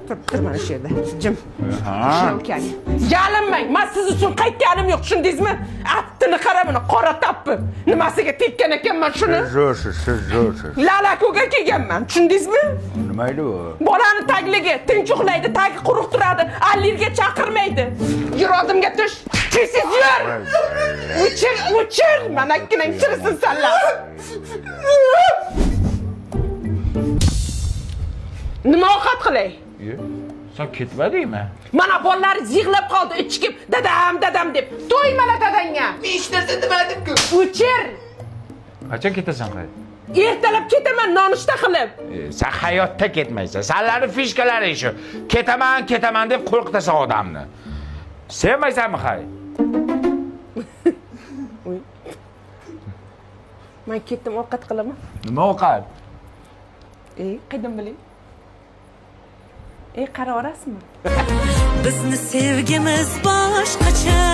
Tur, tur mana shu yerda. Jim. Ha. Ukani. Yalinmang. Men siz uchun qaytganim yo'q, tushundingizmi? Aptini qara buni, qora tappi. Nimasiga tekkan ekanman shuni? Zo'rsiz, siz zo'rsiz. Lalakoga kelganman, tushundingizmi? Nima edi u? Bolani tagligi tinch uxlaydi, tagi quruq turadi, alirga chaqirmaydi. Yur oldimga tush. Tez yur. O'chir, o'chir. Manakkinang chirisin sanlar. Nima ovqat qilay? Sen ketmadingmi? Mana bolalaringiz yig'lab qoldi, ichkib, dadam, dadam deb. To'ymala dadangga. Men hech narsa demadim-ku. O'chir. Qachon ketasan qay? Ertalab ketaman nonushta qilib. Sen hayotda ketmaysan. Sanlarni fishkalaring shu. Ketaman, ketaman deb qo'rqitasan odamni. Sevmaysanmi hay? Men ketdim, ovqat qilaman. Nima ovqat? E, qaydan bilay? E, qara orasizmi? Bizni sevgimiz boshqacha.